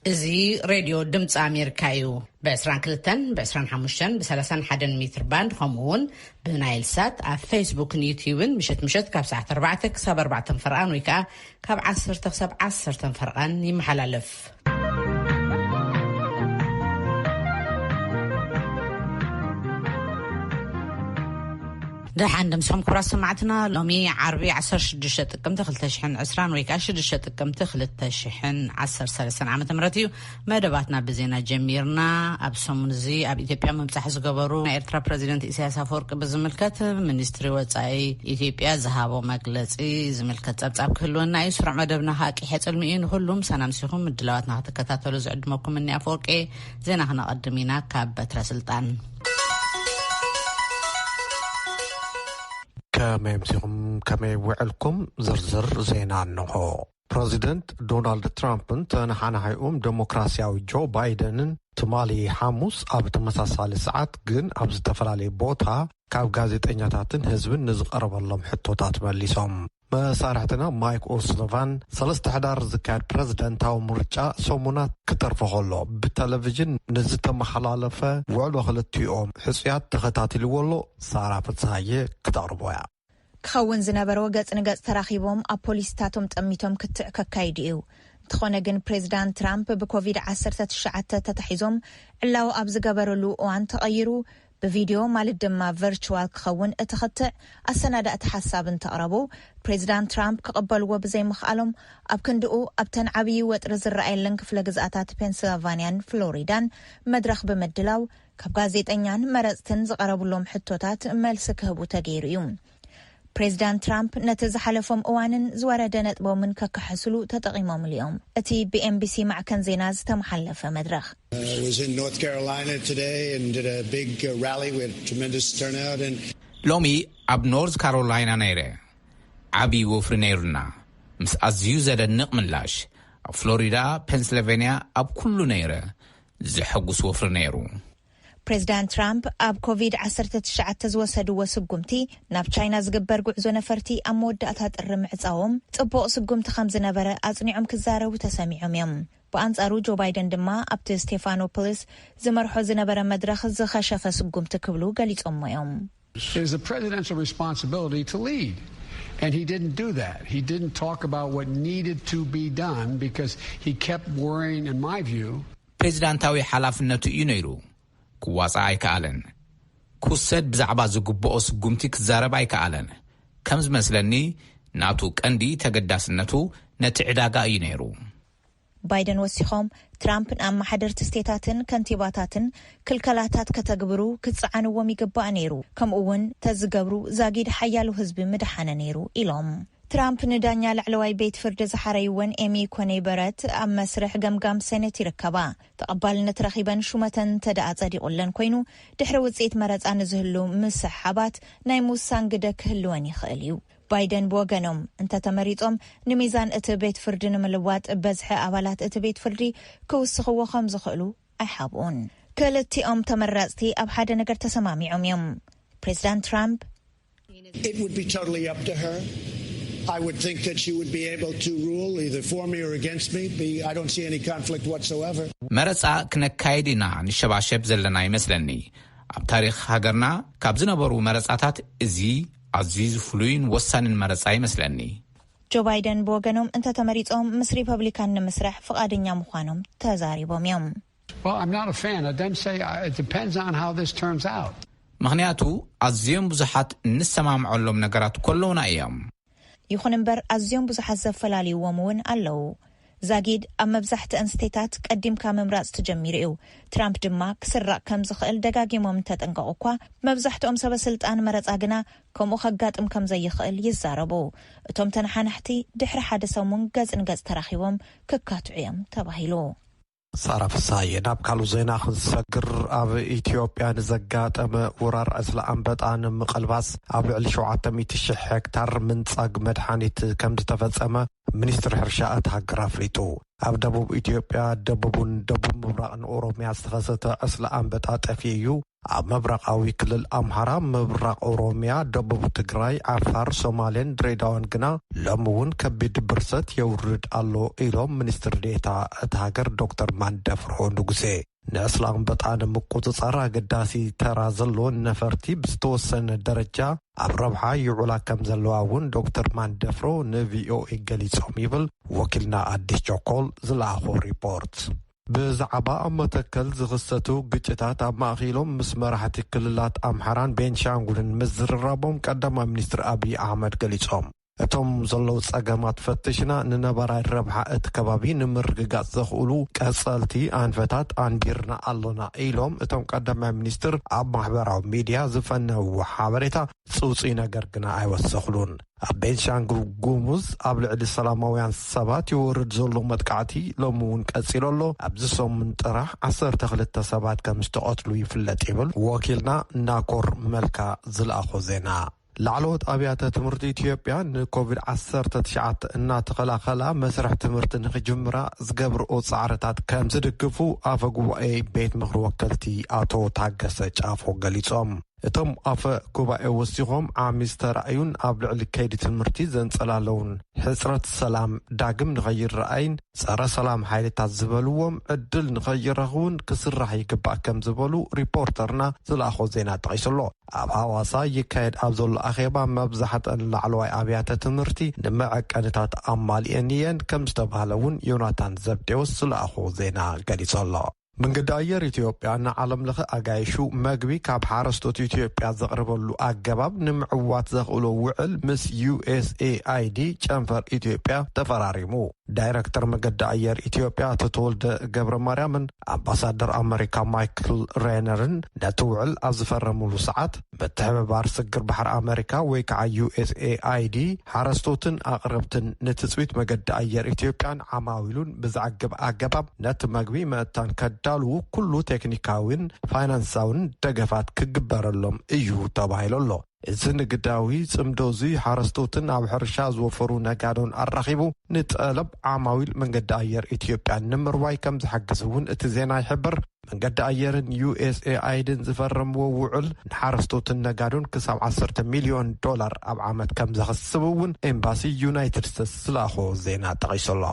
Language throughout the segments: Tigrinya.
እዚ ሬድዮ ድምፂ ኣሜሪካ እዩ። ብ22፣ ብ25፣ ብ31 ሜትር ባንድ፣ ከምኡ እውን ብናይል ሳት ኣብ ፌስቡክን ዩትዩብን ምሸት ምሸት ካብ ሰዓት ኣርባዕተ ክሳብ ኣርባዕተ ፈርቓን ወይ ከዓ ካብ ዓሰርተ ክሳብ ዓሰርተ ፈርቓን ይመሓላለፍ። ደሓን ደምስኹም ክቡራት ሰማዕትና፣ ሎሚ ዓርቢ ዓሰርተ ሽዱሽተ ጥቅምቲ ክልተ ሽሕን ዕስራን ወይ ከዓ ሽዱሽተ ጥቅምቲ ክልተ ሽሕን ዓሰርተ ሰለስተን ዓመተ ምህረት እዩ። መደባትና ብዜና ጀሚርና። ኣብ ሰሙን እዚ ኣብ ኢትዮጵያ ምብጻሕ ዝገበሩ ናይ ኤርትራ ፕረዚደንት ኢሳያስ ኣፈወርቂ ብዝምልከት ሚኒስትሪ ወጻኢ ኢትዮጵያ ዝሃቦ መግለጺ ዝምልከት ጸብጻብ ክህልወና እዩ። ስሩዕ መደብና ከዓ ቂሐ ጽልሚ እዩ። ንኹሉም ሰላም ሲኹም ምድላዋትና ክትከታተሉ ዝዕድመኩም እኒ ኣፈወርቂ። ዜና ክነቐድም ኢና። ካብ በትረ ስልጣን። ከመይ ኣምሲኹም፣ ከመይ ውዕልኩም? ዝርዝር ዜና እንሆ። ፕረዚደንት ዶናልድ ትራምፕን ተነሓናሒኦም ደሞክራሲያዊ ጆ ባይደንን ትማሊ ሓሙስ ኣብ ተመሳሳሊ ሰዓት ግን ኣብ ዝተፈላለየ ቦታ ካብ ጋዜጠኛታትን ህዝብን ንዝቐረበሎም ሕቶታት መሊሶም። መሳርሕትና ማይክ ኦስሎቫን ሰለስተ ሕዳር ዝካየድ ፕረዚደንታዊ ምርጫ ሰሙናት ክተርፎ ከሎ ብቴሌቪዥን ንዝተመሓላለፈ ውዕሎ ክልቲኦም ሕጹያት ተኸታቲልዎ ኣሎ። ሳራ ፍጽሃየ ክተቕርቦ እያ። ክኸውን ዝነበሮ ገጽ ንገጽ ተራኺቦም ኣብ ፖሊስታቶም ጠሚቶም ክትዕ ከካይዱ እዩ። እንተኾነ ግን ፕሬዚዳንት ትራምፕ ብኮቪድ ዓሰርተ ትሽዓተ ተታሒዞም ዕላዊ ኣብ ዝገበረሉ እዋን ተቐይሩ ብቪድዮ ማለት ድማ ቨርቹዋል ክኸውን እቲ ክትዕ ኣሰናዳእቲ ሓሳብ እንተቕረቡ፣ ፕሬዚዳንት ትራምፕ ክቕበልዎ ብዘይምኽኣሎም ኣብ ክንድኡ ኣብተን ዓብዪ ወጥሪ ዝረኣየለን ክፍለ ግዝኣታት ፔንስልቫንያን ፍሎሪዳን መድረኽ ብምድላው ካብ ጋዜጠኛን መረጽትን ዝቐረብሎም ሕቶታት መልሲ ክህቡ ተገይሩ እዩ። ፕሬዚዳንት ትራምፕ ነቲ ዝሓለፎም እዋንን ዝወረደ ነጥቦምን ከከሓስሉ ተጠቒሞምሉ እዮም። እቲ ብኤንቢሲ ማዕከን ዜና ዝተመሓለፈ መድረኽ። I was in North Carolina today and did a big, uh, rally. We had tremendous turnout and ሎሚ ኣብ ኖርዝ ካሮላይና ነይረ። ዓብዪ ወፍሪ ነይሩና፣ ምስ ኣዝዩ ዘደንቕ ምላሽ። ኣብ ፍሎሪዳ፣ ፔንስልቬንያ፣ ኣብ ኩሉ ነይረ። ዘሐጉስ ወፍሪ ነይሩ። ፕሬዚዳንት ትራምፕ ኣብ ኮቪድ ዓሰርተ ትሽዓተ ዝወሰድዎ ስጉምቲ፣ ናብ ቻይና ዝግበር ጉዕዞ ነፈርቲ ኣብ መወዳእታ ጥሪ ምዕጻዎም ጽቡቕ ስጉምቲ ከም ዝነበረ ኣጽኒዖም ክዛረቡ ተሰሚዖም እዮም። ብኣንጻሩ ጆ ባይደን ድማ ኣብቲ ስቴፋኖፖሊስ ዝመርሖ ዝነበረ መድረኽ ዝኸሸፈ ስጉምቲ ክብሉ ገሊጾሞ እዮም። It is the presidential responsibility to lead. And he didn't do that. He didn't talk about what needed to be done because he kept worrying, in my view. ፕሬዚዳንታዊ ሓላፍነቱ እዩ ነይሩ። ክዋጻእ ኣይከኣለን። ክውሰድ ብዛዕባ ዝግብኦ ስጉምቲ ክዛረብ ኣይከኣለን። ከም ዝመስለኒ፣ ናቱ ቀንዲ ተገዳስነቱ ነቲ ዕዳጋ እዩ ነይሩ። ባይደን ወሲኾም፣ ትራምፕ ንኣመሓደርቲ ስቴታትን ከንቲባታትን ክልከላታት ከተግብሩ ክጸዓንዎም ይግባእ ነይሩ፣ ከምኡ እውን ተዝገብሩ ዛጊድ ሓያሉ ህዝቢ ምድሓነ ነይሩ ኢሎም። ትራምፕ ንዳኛ ላዕለዋይ ቤት ፍርዲ ዝሓረይወን ኤሚ ኮነይ በረት ኣብ መስርሕ ገምጋም ሴኔት ይርከባ። ተቐባልነት ረኺበን ሹመተን እንተ ደኣ ጸዲቑለን ኮይኑ፣ ድሕሪ ውጽኢት መረጻ ንዝህሉ ምስሕሓባት ናይ ምውሳን ግደ ክህልወን ይኽእል እዩ። ባይደን ብወገኖም እንተተመሪጾም፣ ንሚዛን እቲ ቤት ፍርዲ ንምልዋጥ በዝሒ ኣባላት እቲ ቤት ፍርዲ ክውስኽዎ ከም ዝኽእሉ ኣይሓብኡን። ክልቲኦም ተመራጽቲ ኣብ ሓደ ነገር ተሰማሚዖም እዮም። ፕሬዚዳንት ትራምፕ It would be totally up to her. I would think that she would be able to rule either for me or against me. Be, I don't see any conflict whatsoever. መረጻ ክነካይድ ኢና ንሸባሸብ ዘለና ይመስለኒ። ኣብ ታሪኽ ሃገርና ካብ ዝነበሩ መረጻታት እዚ ኣዝዩ ፍሉይን ወሳንን መረጻ ይመስለኒ። ጆ ባይደን ብወገኖም እንተተመሪጾም ምስ ሪፐብሊካን ንምስራሕ ፍቓደኛ ምዃኖም ተዛሪቦም እዮም። Well, I'm not a fan of them say, uh, it depends on how this turns out. ምኽንያቱ ኣዝዮም ብዙሓት እንሰማምዐሎም ነገራት ኮለውና እዮም። ይኹን እምበር ኣዝዮም ብዙሓት ዘፈላልይዎም እውን ኣለዉ። ዛጊድ ኣብ መብዛሕትአን ስቴታት ቀዲምካ ምምራጽ ተጀሚሩ እዩ። ትራምፕ ድማ ክስረቕ ከም ዝኽእል ደጋጊሞም እንተጠንቀቑ እኳ፣ መብዛሕትኦም ሰበ ስልጣን መረጻ ግና ከምኡ ከጋጥም ከም ዘይኽእል ይዛረቡ። እቶም ተነሓናሕቲ ድሕሪ ሓደ ሰሙን ገጽ ንገጽ ተራኺቦም ክካትዑ እዮም ተባሂሉ። ሳራ ፍሳየ። ናብ ካልእ ዜና ክንሰግር፣ ኣብ ኢትዮጵያ ንዘጋጠመ ወራር ዕስለ ኣንበጣ ንምቕልባስ ኣብ ልዕሊ ሸውዓተ ሚእቲ ሽሕ ሄክታር ምንጻግ መድሓኒት ከም ዝተፈጸመ ሚኒስትሪ ሕርሻ እታ ሃገር ኣፍሊጡ። ኣብ ደቡብ ኢትዮጵያ፣ ደቡብን ደቡብ ምብራቕን ኦሮሚያ ዝተኸሰተ ዕስለ ኣንበጣ ጠፊኡ እዩ። ኣብ ምብራቓዊ ክልል ኣምሓራ፣ ምብራቕ ኦሮሚያ፣ ደቡብ ትግራይ፣ ዓፋር፣ ሶማሌን ድሬዳዋን ግና ሎሚ እውን ከቢድ ብርሰት የውርድ ኣሎ ኢሎም ሚኒስትር ዴታ እታ ሃገር ዶክተር ማንደፍሮ ንጉሴ። ንዕስለ ኣንበጣ ንምቁጽጻር ኣገዳሲ ተራ ዘለወን ነፈርቲ ብዝተወሰነ ደረጃ ኣብ ረብሓ ይውዕላ ከም ዘለዋ እውን ዶክተር ማንደፍሮ ንቪኦኤ ገሊጾም ይብል ወኪልና ኣዲስ ቸኮል ዝለኣኾ ሪፖርት። ብዛዕባ ኣብ መተከል ዝኽሰቱ ግጭታት ኣብ ማእኺሎም ምስ መራሕቲ ክልላት ኣምሓራን ቤንሻንጉልን ምዝርራቦም ቀዳማይ ሚኒስትር ኣብይ ኣሕመድ ገሊጾም። እቶም ዘለዉ ጸገማት ፈትሽና ንነባራይ ረብሓ እቲ ከባቢ ንምርግጋጽ ዘኽእሉ ቀጸልቲ ኣንፈታት ኣንቢርና ኣሎና ኢሎም እቶም ቀዳማይ ሚኒስትር ኣብ ማሕበራዊ ሚድያ ዝፈነውዎ ሓበሬታ ጽውጽይ ነገር ግና ኣይወሰኽሉን። ኣብ ቤንሻንጉል ጉሙዝ ኣብ ልዕሊ ሰላማውያን ሰባት ይወርድ ዘሎ መጥቃዕቲ ሎሚ እውን ቀጺሉ ኣሎ። ኣብዚ ሰሙን ጥራሕ ዓሰርተ ክልተ ሰባት ከም ዝተቐትሉ ይፍለጥ ይብል ወኪልና ናኮር መልካ ዝለኣኾ ዜና። ላዕለዎት ኣብያተ ትምህርቲ ኢትዮጵያ ንኮቪድ ዓሰርተ ትሽዓተ እናተኸላኸላ መስርሕ ትምህርቲ ንኽጅምራ ዝገብርኦ ጻዕርታት ከም ዝድግፉ ኣፈ ጉባኤ ቤት ምኽሪ ወከልቲ ኣቶ ታገሰ ጫፎ ገሊጾም። እቶም ኣፈ ጉባኤ ወሲኾም ዓሚ ዝተራእዩን ኣብ ልዕሊ ከይዲ ትምህርቲ ዘንጸላለውን ሕጽረት ሰላም ዳግም ንኸይረኣይን ጸረ ሰላም ሓይልታት ዝበልዎም ዕድል ንኸይረኽቡን ክስራሕ ይግባእ ከም ዝበሉ ሪፖርተርና ዝለኣኾ ዜና ጠቒሱ ኣሎ። ኣብ ሃዋሳ ይካየድ ኣብ ዘሎ ኣኼባ መብዛሕተን ላዕለዋይ ኣብያተ ትምህርቲ ንመዐቀንታት ኣማሊኤን እየን ከም ዝተባህለ እውን ዮናታን ዘብዴዎስ ዝለኣኾ ዜና ገሊጹ ኣሎ። መንገዲ ኣየር ኢትዮጵያ ንዓለም ለኸ ኣጋይሹ መግቢ ካብ ሓረስቶት ኢትዮጵያ ዘቕርበሉ ኣገባብ ንምዕዋት ዘኽእሎ ውዕል ምስ ዩ ኤስ ኤ ኣይ ዲ ጨንፈር ኢትዮጵያ ተፈራሪሙ። ዳይረክተር መገዲ ኣየር ኢትዮጵያ ኣቶ ተወልደ ገብረ ማርያምን ኣምባሳደር ኣመሪካ ማይክል ሬነርን ነቲ ውዕል ኣብ ዝፈረሙሉ ሰዓት፣ ምትሕብባር ስግር ባሕሪ ኣመሪካ ወይ ከዓ ዩ ኤስ ኤ ኣይ ዲ ሓረስቶትን ኣቕረብትን ንትጽቢት መገዲ ኣየር ኢትዮጵያን ዓማዊሉን ብዘዕግብ ኣገባብ ነቲ መግቢ ምእንታን ከዳልዉ ኩሉ ቴክኒካዊን ፋይናንሳውን ደገፋት ክግበረሎም እዩ ተባሂሉ ኣሎ። እዚ ንግዳዊ ጽምዶ እዚ ሓረስቶትን ኣብ ሕርሻ ዝወፈሩ ነጋዶን ኣራኺቡ ንጠለብ ዓማዊል መንገዲ ኣየር ኢትዮጵያ ንምርዋይ ከም ዝሕግዝ እውን እቲ ዜና ይሕብር። መንገዲ ኣየርን ዩ ኤስ ኤ ኣይ ዲን ዝፈረምዎ ውዕል ንሓረስቶትን ነጋዶን ክሳብ ዓሰርተ ሚልዮን ዶላር ኣብ ዓመት ከም ዘኽስብ እውን ኤምባሲ ዩናይትድ ስቴትስ ዝለኣኾ ዜና ጠቒሱ ኣሎ።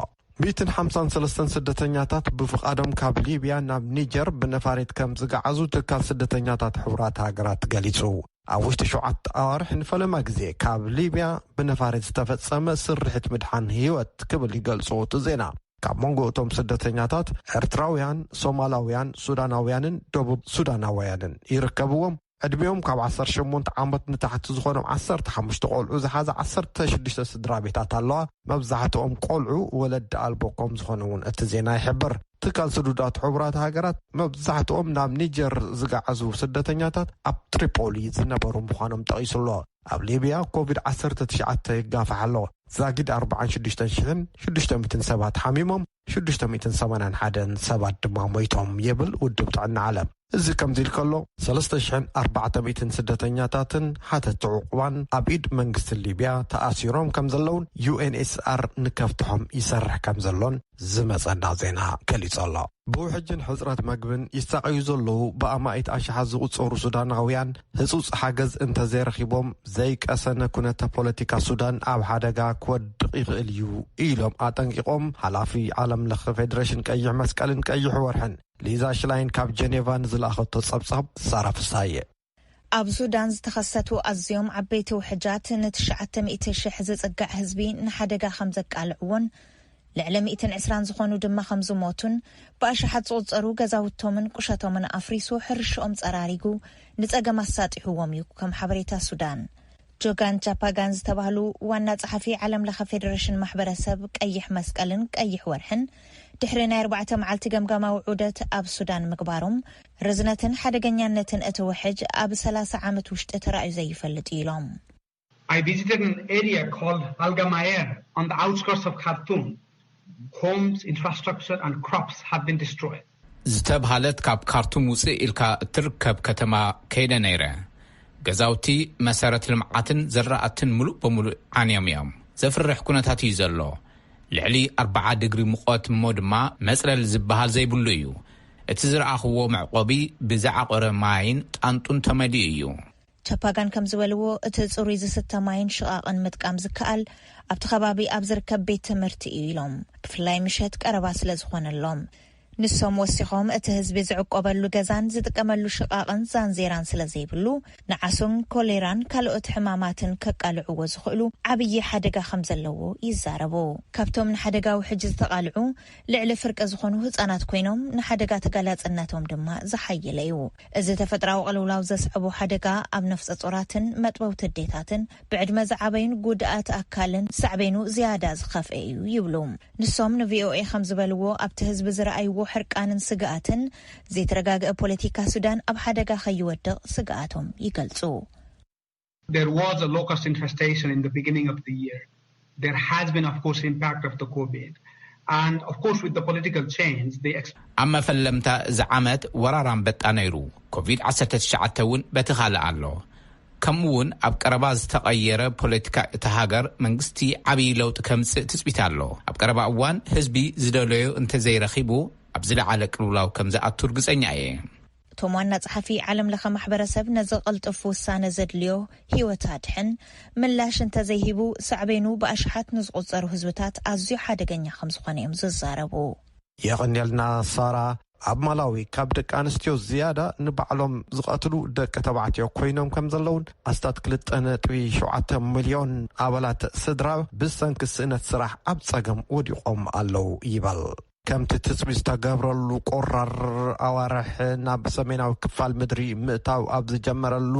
ሚእትን ሓምሳን ሰለስተን ስደተኛታት ብፍቓዶም ካብ ሊብያ ናብ ኒጀር ብነፋሪት ከም ዝገዓዙ ትካል ስደተኛታት ሕቡራት ሃገራት ገሊጹ። ኣብ ውሽጢ ሸውዓተ ኣዋርሕ ንፈለማ ግዜ ካብ ሊብያ ብነፋሪት ዝተፈጸመ ስርሒት ምድሓን ህይወት ክብል ይገልጾ እቲ ዜና። ካብ መንጎ እቶም ስደተኛታት ኤርትራውያን፣ ሶማላውያን፣ ሱዳናውያንን ደቡብ ሱዳናውያንን ይርከብዎም። ዕድሚኦም ካብ ዓሰርተ ሸሞንተ ዓመት ንታሕቲ ዝኾኖም ዓሰርተ ሓሙሽተ ቆልዑ ዝሓዘ ዓሰርተ ሽዱሽተ ስድራ ቤታት ኣለዋ። መብዛሕትኦም ቆልዑ ወለዲ ኣልቦ ከም ዝኾኑ እውን እቲ ዜና ይሕብር። ትካል ስዱዳት ሕቡራት ሃገራት መብዛሕትኦም ናብ ኒጀር ዝገዓዙ ስደተኛታት ኣብ ትሪፖሊ ዝነበሩ ምዃኖም ጠቒሱ ኣሎ። ኣብ ሊብያ ኮቪድ ዓሰርተ ትሽዓተ ይጋፋሕ ኣሎ። ዛጊድ ኣርባዓን ሽዱሽተን ሽሕን ሽዱሽተ ሚእትን ሰባት ሓሚሞም፣ ሽዱሽተ ሚእትን ሰማንያን ሓደን ሰባት ድማ ሞይቶም ይብል ውድብ ጥዕና ዓለም። እዚ ከምዚ ኢሉ ከሎ፣ ሰለስተ ሽሕን ኣርባዕተ ሚእትን ስደተኛታትን ሓተቲ ዕቑባን ኣብ ኢድ መንግስቲ ሊብያ ተኣሲሮም ከም ዘለውን ዩ ኤን ኤች ሲ ኣር ንከፍትሖም ይሰርሕ ከም ዘሎን ዝመጸና ዜና ገሊጹ ኣሎ። ብውሕጅን ሕጽረት መግብን ይሳቐዩ ዘለዉ ብኣማኢት ኣሽሓት ዝቑጸሩ ሱዳናውያን ህጹጽ ሓገዝ እንተዘይረኺቦም ዘይቀሰነ ኩነተ ፖለቲካ ሱዳን ኣብ ሓደጋ ክወድቕ ይኽእል እዩ ኢሎም ኣጠንቂቖም። ሓላፊ ዓለም ለኸ ፌዴሬሽን ቀይሕ መስቀልን ቀይሕ ወርሕን ሊዛ ሽላይን ካብ ጀኔቫ ንዝለኣኸቶ ጸብጻብ ሳራ ፍሳየ። ኣብ ሱዳን ዝተኸሰቱ ኣዝዮም ዓበይቲ ውሕጃት ንትሽዓተ ሚእቲ ሽሕ ዝጽጋዕ ህዝቢ ንሓደጋ ከም ዘቃልዕዎን ልዕሊ ሚእትን ዕስራን ዝኾኑ ድማ ከም ዝሞቱን ብኣሽሓት ዝቑጸሩ ገዛውቶምን ቁሸቶምን ኣፍሪሱ ሕርሽኦም ጸራሪጉ ንጸገም ኣሳጢሕዎም እዩ ከም ሓበሬታ ሱዳን። ጆጋን ጃፓጋን ዝተባህሉ ዋና ጸሓፊ ዓለም ለኸ ፌደሬሽን ማሕበረሰብ ቀይሕ መስቀልን ቀይሕ ወርሕን ድሕሪ ናይ ኣርባዕተ መዓልቲ ገምጋማዊ ዑደት ኣብ ሱዳን ምግባሮም፣ ርዝነትን ሓደገኛነትን እቲ ውሕጅ ኣብ ሰላሳ ዓመት ውሽጢ ተራእዩ ዘይፈልጥ እዩ ኢሎም። I visited an area called Algamayer on the outskirts of Khartoum. Homes, infrastructure, and crops have been destroyed. ዝተብሃለት ካብ ካርቱም ውፅእ ኢልካ እትርከብ ከተማ ከይደ ነይረ። ገዛውቲ፣ መሰረት ልምዓትን ዝራእትን ምሉእ ብምሉእ ዓንዮም እዮም። ዘፍርሕ ኩነታት እዩ ዘሎ። ልዕሊ ኣርብዓ ዲግሪ ሙቐት እሞ ድማ መጽለል ዝበሃል ዘይብሉ እዩ። እቲ ዝረኣኽዎ መዕቆቢ ብዝዓቆረ ማይን ጣንጡን ተመሊኡ እዩ። ቻፓጋን ከም ዝበልዎ፣ እቲ ጽሩይ ዝስተ ማይን ሽቓቕን ምጥቃም ዝከኣል ኣብቲ ከባቢ ኣብ ዝርከብ ቤት ትምህርቲ እዩ ኢሎም፣ ብፍላይ ምሸት ቀረባ ስለ ዝኾነሎም። ንሶም ወሲኾም፣ እቲ ህዝቢ ዝዕቆበሉ ገዛን ዝጥቀመሉ ሽቓቕን ዛንዜራን ስለ ዘይብሉ፣ ንዓሶን ኮሌራን ካልኦት ሕማማትን ከቃልዕዎ ዝኽእሉ ዓብዪ ሓደጋ ከም ዘለዎ ይዛረቡ። ካብቶም ንሓደጋ ውሕጅ ዝተቓልዑ፣ ልዕሊ ፍርቂ ዝኾኑ ህጻናት ኮይኖም፣ ንሓደጋ ተጋላጽነቶም ድማ ዝሓየለ እዩ። እዚ ተፈጥራዊ ቅልውላው ዘስዕቦ ሓደጋ ኣብ ነፍሰ ጾራትን መጥበውቲ ኣዴታትን ብዕድመ ዝዓበዩን ጉድኣት ኣካልን ሳዕቤኑ ዝያዳ ዝኸፍአ እዩ ይብሉ። ንሶም ንቪኦኤ ከም ዝበልዎ፣ ኣብቲ ህዝቢ ዝረኣይዎ ሕርቃንን ስግኣትን ዘይተረጋግአ ፖለቲካ ሱዳን ኣብ ሓደጋ ከይወድቕ ስግኣቶም ይገልጹ። There was a locust infestation in the beginning of the year. There has been, of course, impact of the COVID. And of course, with the political change, the ex- ኣብ መፈለምታ እዚ ዓመት ወራር ኣንበጣ ነይሩ። ኮቪድ ዓሰርተ ትሽዓተ እውን በቲ ካልእ ኣሎ። ከምኡ እውን ኣብ ቀረባ ዝተቐየረ ፖለቲካ እታ ሃገር መንግስቲ ዓብዪ ለውጢ ከምጽእ ትጽቢት ኣሎ። ኣብ ቀረባ እዋን ህዝቢ ዝደለዮ እንተዘይረኺቡ ኣብ ዝለዓለ ቅልውላው ከም ዝኣቱ ርግጸኛ እየ። እቶም ዋና ጸሓፊ፣ ዓለም ለኸ ማሕበረሰብ ነዚ ቅልጡፍ ውሳነ ዘድልዮ ህይወት ኣድሕን ምላሽ እንተዘይሂቡ፣ ሳዕቤኑ ብኣሽሓት ንዝቑጸሩ ህዝብታት ኣዝዩ ሓደገኛ ከም ዝኾነ እዮም ዝዛረቡ። የቐንየልና ሳራ። ኣብ ማላዊ ካብ ደቂ ኣንስትዮ ዝያዳ ንባዕሎም ዝቐትሉ ደቂ ተባዕትዮ ኮይኖም ከም ዘለውን ኣስታት ክልተ ነጥቢ ሸውዓተ ሚልዮን ኣባላት ስድራ ብሰንኪ ስእነት ስራሕ ኣብ ጸገም ወዲቖም ኣለዉ ይበል። ከምቲ ትጽቢ ዝተገብረሉ ቁራር ኣዋርሕ ናብ ሰሜናዊ ክፋል ምድሪ ምእታው ኣብ ዝጀመረሉ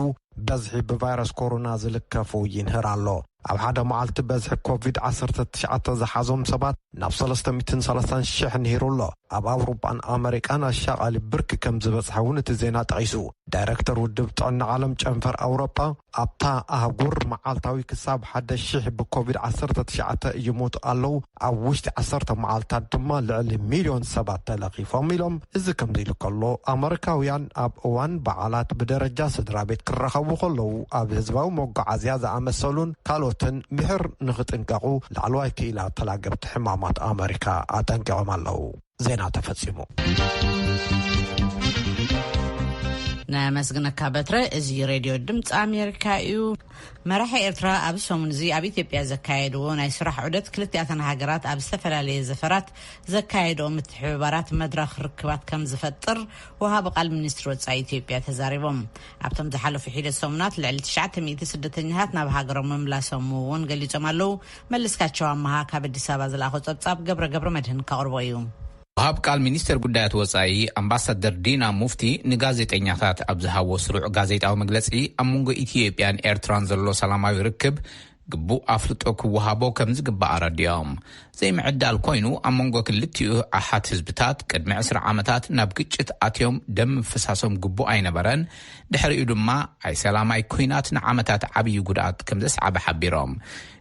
በዝሒ ብቫይረስ ኮሮና ዝልከፉ ይንህር ኣሎ። ኣብ ሓደ መዓልቲ በዝሒ ኮቪድ ዓሰርተ ትሽዓተ ዝሓዞም ሰባት ናብ ሰለስተ ሚእትን ሰላሳን ሽሕ ንሂሩ ኣሎ። ኣብ ኣውሮጳን ኣመሪቃን ኣሻቓሊ ብርኪ ከም ዝበጽሐ እውን እቲ ዜና ጠቒሱ። ዳይረክተር ውድብ ጥዕና ዓለም ጨንፈር ኣውሮጳ ኣብታ ኣህጉር መዓልታዊ ክሳብ ሓደ ሽሕ ብኮቪድ ዓሰርተ ትሽዓተ ይሞቱ ኣለዉ። ኣብ ውሽጢ ዓሰርተ መዓልታት ድማ ልዕሊ ሚልዮን ሰባት ተለኺፎም ኢሎም። እዚ ከምዚ ኢሉ ከሎ ኣመሪካውያን ኣብ እዋን በዓላት ብደረጃ ስድራ ቤት ክራኸቡ ከለዉ ኣብ ህዝባዊ መጓዓዝያ ዝኣመሰሉን ካልኦትን ምሕር ንኽጥንቀቑ ላዕለዋይ ክኢላ ተላገብቲ ሕማማት ኣመሪካ ኣጠንቂቖም ኣለዉ። ዜና ተፈጺሙ። ነመስግነካ በትረ። እዚ ሬድዮ ድምፂ ኣሜሪካ እዩ። መራሒ ኤርትራ ኣብዚ ሰሙን እዚ ኣብ ኢትዮጵያ ዘካየድዎ ናይ ስራሕ ዑደት ክልቲኣተን ሃገራት ኣብ ዝተፈላለየ ዘፈራት ዘካየድኦ ምትሕብባራት መድረኽ ርክባት ከም ዝፈጥር ወሃቢ ቃል ሚኒስትሪ ወፃኢ ኢትዮጵያ ተዛሪቦም። ኣብቶም ዝሓለፉ ሒደት ሰሙናት ልዕሊ ትሽዓተ ሚእቲ ስደተኛታት ናብ ሃገሮም ምምላሶም እውን ገሊጾም ኣለዉ። መለስካቸው ኣመሃ ካብ ኣዲስ ኣበባ ዝለኣኾ ጸብጻብ ገብረ ገብረ መድህን ከቕርቦ እዩ። ወሃብ ቃል ሚኒስተር ጉዳያት ወጻኢ ኣምባሳደር ዲና ሙፍቲ ንጋዜጠኛታት ኣብ ዝሃቦ ስሩዕ ጋዜጣዊ መግለጺ፣ ኣብ መንጎ ኢትዮጵያን ኤርትራን ዘሎ ሰላማዊ ርክብ ግቡእ ኣፍልጦ ክወሃቦ ከም ዝግባእ ኣረዲኦም። ዘይምዕዳል ኮይኑ፣ ኣብ መንጎ ክልቲኡ ኣሓት ህዝብታት ቅድሚ ዕስራ ዓመታት ናብ ግጭት ኣትዮም ደም ምፍሳሶም ግቡእ ኣይነበረን። ድሕሪኡ ድማ ኣይሰላማይ ኲናት ንዓመታት ዓብዪ ጉድኣት ከም ዘስዓበ ሓቢሮም።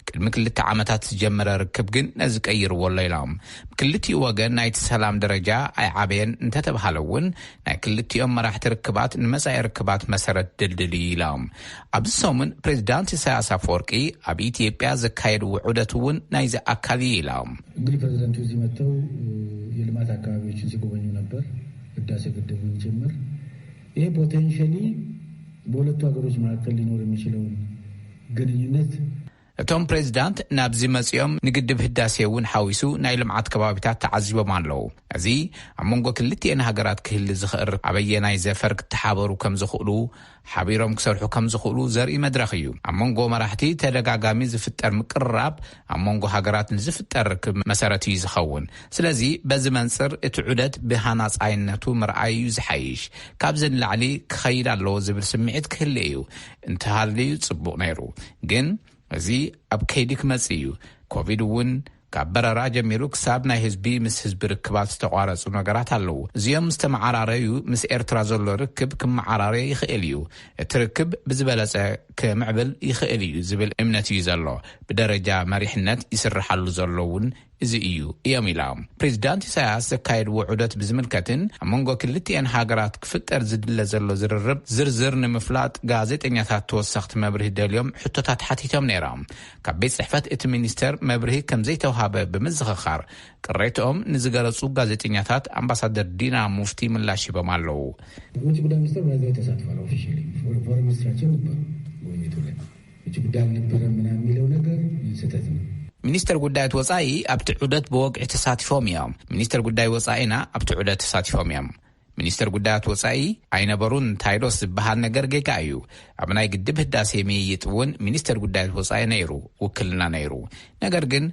ቅድሚ ክልተ ዓመታት ዝጀመረ ርክብ ግን ነዚ ቀይርዎ ኣሎ ኢሎም። ብክልቲኡ ወገን ናይቲ ሰላም ደረጃ ኣይዓበየን እንተተብሃለ እውን ናይ ክልቲኦም መራሕቲ ርክባት ንመጻኢ ርክባት መሰረት ድልድል እዩ ኢሎም። ኣብዚ ሰሙን ፕሬዚዳንት ኢሳያስ ኣፈወርቂ ኣብ ኢትዮጵያ ዘካየድዎ ዑደት እውን ናይዚ ኣካል እዩ ኢሎም። እንግዲህ ፕሬዚደንቱ እዚህ መጥተው የልማት አካባቢዎችን ሲጎበኙ ነበር። ህዳሴ ግድብን ጭምር። ይሄ ፖቴንሻሊ በሁለቱ ሀገሮች መካከል ሊኖር የሚችለውን ግንኙነት እቶም ፕሬዚዳንት ናብዚ መጺኦም ንግድብ ህዳሴ እውን ሓዊሱ ናይ ልምዓት ከባቢታት ተዓዚቦም ኣለዉ። እዚ ኣብ መንጎ ክልቲኤን ሃገራት ክህሊ ዝኽእል ኣበየናይ ዘፈር ክተሓበሩ ከም ዝኽእሉ፣ ሓቢሮም ክሰርሑ ከም ዝኽእሉ ዘርኢ መድረኽ እዩ። ኣብ መንጎ መራሕቲ ተደጋጋሚ ዝፍጠር ምቅርራብ ኣብ መንጎ ሃገራት ንዝፍጠር ርክብ መሰረት እዩ ዝኸውን። ስለዚ በዚ መንጽር እቲ ዑደት ብሃናጻይነቱ ምርኣይ እዩ ዝሓይሽ። ካብዚ ንላዕሊ ክኸይድ ኣለዎ ዝብል ስምዒት ክህሊ እዩ። እንተሃልዩ ጽቡቕ ነይሩ። ግን እዚ ኣብ ከይዲ ክመጽእ እዩ። ኮቪድ እውን ካብ በረራ ጀሚሩ ክሳብ ናይ ህዝቢ ምስ ህዝቢ ርክባት ዝተቋረጹ ነገራት ኣለዉ። እዚኦም ምስ ተመዓራረዩ ምስ ኤርትራ ዘሎ ርክብ ክመዓራረ ይኽእል እዩ። እቲ ርክብ ብዝበለጸ ክምዕብል ይኽእል እዩ ዝብል እምነት እዩ ዘሎ። ብደረጃ መሪሕነት ይስርሓሉ ዘሎ እውን እዚ እዩ እዮም ኢላ። ፕሬዚዳንት ኢሳያስ ዘካየድዎ ዑደት ብዝምልከትን ኣብ መንጎ ክልቲኤን ሃገራት ክፍጠር ዝድለ ዘሎ ዝርርብ ዝርዝር ንምፍላጥ ጋዜጠኛታት ተወሰኽቲ መብርሂ ደልዮም ሕቶታት ሓቲቶም ነይሮም። ካብ ቤት ጽሕፈት እቲ ሚኒስተር መብርሂ ከም ዘይተውሃበ ብምዝኽኻር ቅሬትኦም ንዝገለጹ ጋዜጠኛታት ኣምባሳደር ዲና ሙፍቲ ምላሽ ሂቦም ኣለዉ። ውጭ ጉዳይ ሚኒስትር በዚያ ተሳትፏል። ኦፊሻሊ ፎረን ሚኒስትራቸው ነበሩ ጉብኝቱ ላይ። ውጭ ጉዳይ አልነበረም ምናምን የሚለው ነገር ስህተት ነው። ሚኒስተር ጉዳያት ወጻኢ ኣብቲ ዑደት ብወግዒ ተሳቲፎም እዮም። ሚኒስተር ጉዳይ ወጻኢና ኣብቲ ዑደት ተሳቲፎም እዮም። ሚኒስተር ጉዳያት ወጻኢ ኣይነበሩን ታይዶስ ዝበሃል ነገር ጌጋ እዩ። ኣብ ናይ ግድብ ህዳሴ ምይይጥ እውን ሚኒስተር ጉዳያት ወጻኢ ነይሩ፣ ውክልና ነይሩ። ነገር ግን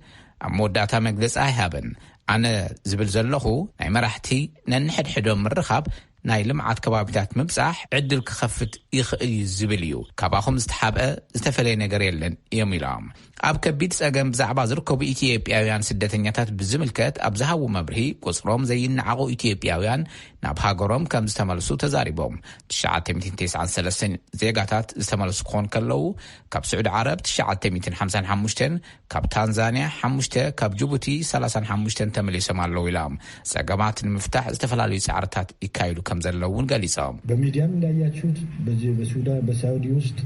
ኣብ መወዳእታ መግለጺ ኣይሃበን። ኣነ ዝብል ዘለኹ ናይ መራሕቲ ነንሕድሕዶም ምርኻብ ናይ ልምዓት ከባቢታት ምብጻሕ ዕድል ክኸፍት ይኽእል እዩ ዝብል እዩ። ካባኹም ዝተሓብአ ዝተፈለየ ነገር የለን እዮም ኢሎም። ኣብ ከቢድ ጸገም ብዛዕባ ዝርከቡ ኢትዮጵያውያን ስደተኛታት ብዝምልከት ኣብ ዝሃቡ መብርሂ ቁጽሮም ዘይነዓቑ ኢትዮጵያውያን ናብ ሃገሮም ከም ዝተመልሱ ተዛሪቦም። ትሽዓተ ሚእትን ተስዓን ሰለስተን ዜጋታት ዝተመልሱ ክኾን ከለዉ ካብ ስዑዲ ዓረብ ትሽዓተ ሚእትን ሓምሳን ሓሙሽተን ካብ ታንዛንያ ሓሙሽተ ካብ ጅቡቲ ሰላሳን ሓሙሽተን ተመሊሶም ኣለዉ ኢሎም። ጸገማት ንምፍታሕ ዝተፈላለዩ ጻዕርታት ይካየዱ ከም ዘለዉ እውን ገሊጾም። በሚዲያም እንዳያችሁት በዚህ በሱዳን በሳውዲ ውስጥ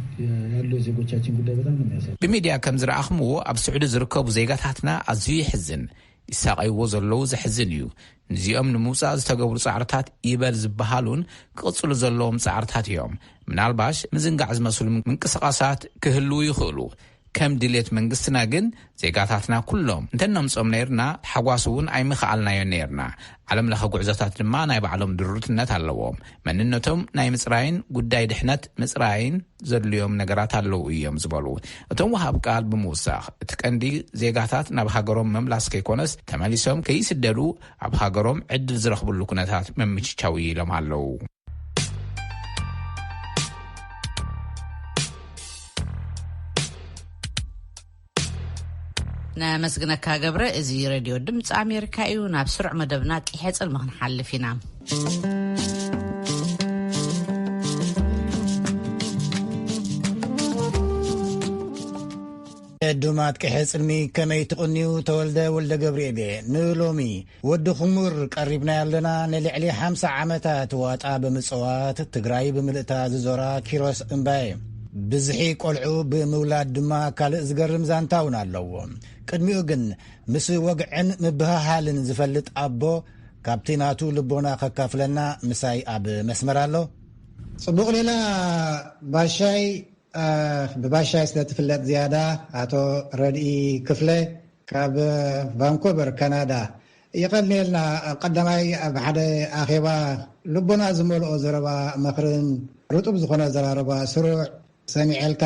ያለው የዜጎቻችን ጉዳይ በጣም ነው የሚያሳዝነው። ብሚድያ ከም ዝረኣኽምዎ ኣብ ስዑዲ ዝርከቡ ዜጋታትና ኣዝዩ ይሕዝን። ይሳቐይዎ ዘለዉ ዘሕዝን እዩ። ንዚኦም ንምውጻእ ዝተገብሩ ጻዕርታት ይበል ዝበሃሉን ክቕጽሉ ዘለዎም ጻዕርታት እዮም። ምናልባሽ ምዝንጋዕ ዝመስሉ ምንቅስቓሳት ክህልዉ ይኽእሉ። ከም ድሌት መንግስትና ግን ዜጋታትና ኩሎም እንተነምጾም ነይርና ሓጓስ እውን ኣይምኽኣልናዮን ነይርና። ዓለም ለኸ ጉዕዞታት ድማ ናይ ባዕሎም ድሩትነት ኣለዎም። መንነቶም ናይ ምጽራይን ጉዳይ ድሕነት ምጽራይን ዘድልዮም ነገራት ኣለዉ እዮም ዝበሉ እቶም ወሃብ ቃል ብምውሳኽ እቲ ቀንዲ ዜጋታት ናብ ሃገሮም መምላስ ከይኮነስ ተመሊሶም ከይስደዱ ኣብ ሃገሮም ዕድል ዝረኽብሉ ኩነታት መምችቻው ኢሎም ኣለዉ። ነመስግነካ ገብረ። እዚ ሬድዮ ድምፂ ኣሜሪካ እዩ። ናብ ስሩዕ መደብና ቂሐ ጽልሚ ክንሓልፍ ኢና። ዕዱማት ቅሐ ጽልሚ ከመይ ትቕንዩ? ተወልደ ወልደ ገብርኤል እየ። ንሎሚ ወዲ ኹሙር ቀሪብናዮ ኣለና። ንልዕሊ ሓምሳ ዓመታት ዋጣ ብምጽዋት ትግራይ ብምልእታ ዝዞራ ኪሮስ እምባየ። ብዝሒ ቆልዑ ብምውላድ ድማ ካልእ ዝገርም ዛንታ እውን ኣለዎ። ቅድሚኡ ግን ምስ ወግዕን ምብህሃልን ዝፈልጥ ኣቦ ካብቲ ናቱ ልቦና ከካፍለና ምሳይ ኣብ መስመር ኣሎ። ጽቡቕ ሌላ ባሻይ፣ እ፣ ብባሻይ ስለ ትፍለጥ ዝያዳ ኣቶ ረድኢ ክፍለ ካብ ቫንኮቨር ካናዳ። የቐንየልና። ኣብ ቀዳማይ ኣብ ሓደ ኣኼባ ልቦና ዝመልኦ ዘረባ፣ ምኽርን ርጡብ ዝኾነ ኣዘራርባ ስሩዕ ሰሚዐልካ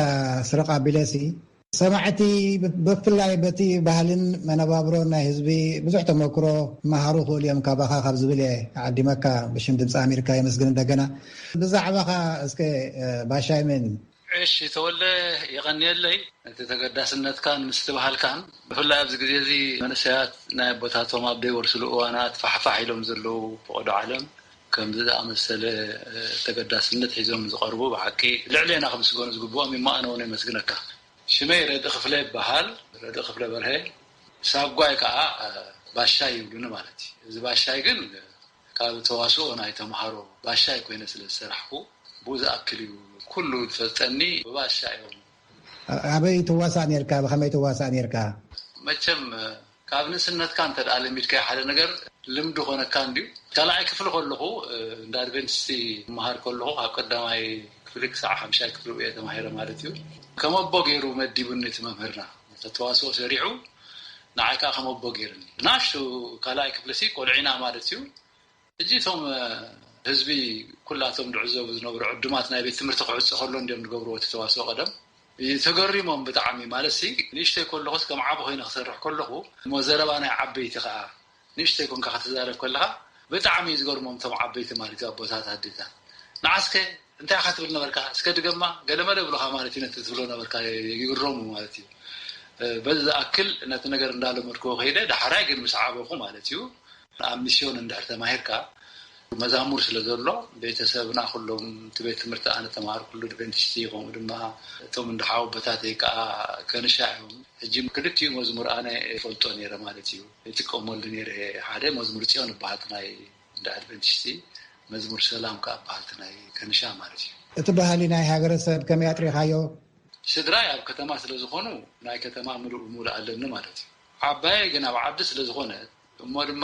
ስረቕ ኣቢለሲ ሰማዕቲ ብ-፣ ብፍላይ በቲ ባህልን መነባብሮን ናይ ህዝቢ ብዙሕ ተመክሮ መሃሩ ክእሉ እዮም ካባኻ ካብ ዝብል እየ ዓዲመካ። ብሽም ድምፂ ኣሜሪካ የመስግን እንደገና። ብዛዕባኻ እስከ፣ እ፣ ባሻይ መን እሺ ተወልደ፣ የቐንየለይ። እቲ ተገዳስነትካን ምስቲ ባህልካን ብፍላይ ኣብዚ ግዜ እዚ መንእሰያት ናይ ኣቦታቶም ኣብ ዘይወርስሉ እዋናት ፋሕፋሕ ኢሎም ዘለዉ ፈቐዶ ዓለም ከምዚ ዝኣመሰለ፣ እ፣ ተገዳስነት ሒዞም ዝቐርቡ ብሓቂ ልዕሌና ክምስገኑ ዝግብኦም እዮም። ኣነ እውን የመስግነካ። ሽመይ ረድኢ ክፍለ ይበሃል። ረድኢ ክፍለ በርሀ። ሳጓይ ከዓ፣ እ፣ ባሻይ ይብሉኒ ማለት እዩ። እዚ ባሻይ ግን ካብ ተዋስኦ ናይ ተምሃሮ ባሻይ ኮይነ ስለ ዝሰራሕኩ ብኡ ዝኣክል እዩ። ኩሉ ዝፈልጠኒ ብባሻ እዮም። ኣበይ ትዋሳእ ነርካ? ብኸመይ ትዋሳእ ነርካ? መቸም ካብ ንእስነትካ እንተ ደኣ ለሚድካዮ ሓደ ነገር ልምዲ ኮነካ እንድዩ። ካልኣይ ክፍሊ ከለኹ፣ እ፣ እንዳ ኣድቨንቲስቲ እመሃር ከለኹ ካብ ቀዳማይ ክፍሊ ክሳዕ ሓምሻይ ክፍሊ እየ ተማሂረ ማለት እዩ። ከም ኣቦ ገይሩ መዲቡኒ እቲ መምህርና። ተዋስኦ ሰሪዑ ንዓይ ከዓ ከም ኣቦ ገይሩኒ። ናሽቱ ካልኣይ ክፍሊ ሲ ቆልዒና ማለት እዩ። ሕጂ እቶም፣ እ፣ ህዝቢ ኩላቶም ዝዕዘቡ ዝነበሩ ዕዱማት ናይ ቤት ትምህርቲ ክዕጾ ከሎ እንድዮም ዝገብርዎ እቲ ተዋስኦ ቀደም። እ፣ ተገሪሞም ብጣዕሚ። ማለትሲ ንእሽተይ ከለኹስ ከም ዓቢ ኮይነ ክሰርሕ ከለኹ እሞ ዘረባ ናይ ዓበይቲ ከኣ ንእሽተይ ኮንካ ክትዛረብ ከለኻ ብጣዕሚ እዩ ዝገርሞም እቶም ዓበይቲ ማለት እዩ፣ ኣቦታት ኣዴታት። ንዓስከ እንታይ ኢኻ ትብል ነበርካ? እስከ ድገማ ገለመለ ይብሉኻ ማለት እዩ፣ ነቲ ትብሎ ነበርካ ይግረሙ ማለት እዩ። እ፣ በዚ ዝኣክል ነቲ ነገር እንዳለመድክዎ ከይደ፣ ዳሕራይ ግን ምስ ዓበኹ ማለት እዩ፣ ኣብ ሚስዮን እንድሕር ተማሂርካ፣ መዛሙር ስለ ዘሎ፣ ቤተሰብና ኩሎም፣ እቲ ቤት ትምህርቲ ኣነ ተማሃርኩሉ ኣድቨንቲስት እዩ፣ ከምኡ ድማ እቶም እንዳ ሓወቦታተይ ከዓ ከንሻ እዮም። ሕጂ ክልቲኡ መዝሙር ኣነ ይፈልጦ ነይረ ማለት እዩ። ይጥቀመሉ ነይረ። ሓደ መዝሙር ጽዮን ይበሃል፣ ናይ እንዳ ኣድቨንቲስት፣ መዝሙር ሰላም ከዓ ይበሃል፣ ናይ ከንሻ ማለት እዩ። እቲ ባህሊ ናይ ሃገረሰብ ከመይ ኣጥሪኻዮ? ስድራይ ኣብ ከተማ ስለ ዝኾኑ፣ ናይ ከተማ ምሉእ ብምሉእ ኣለኒ ማለት እዩ። ዓባየይ ግን ኣብ ዓዲ ስለ ዝኾነ፣ እሞ ድማ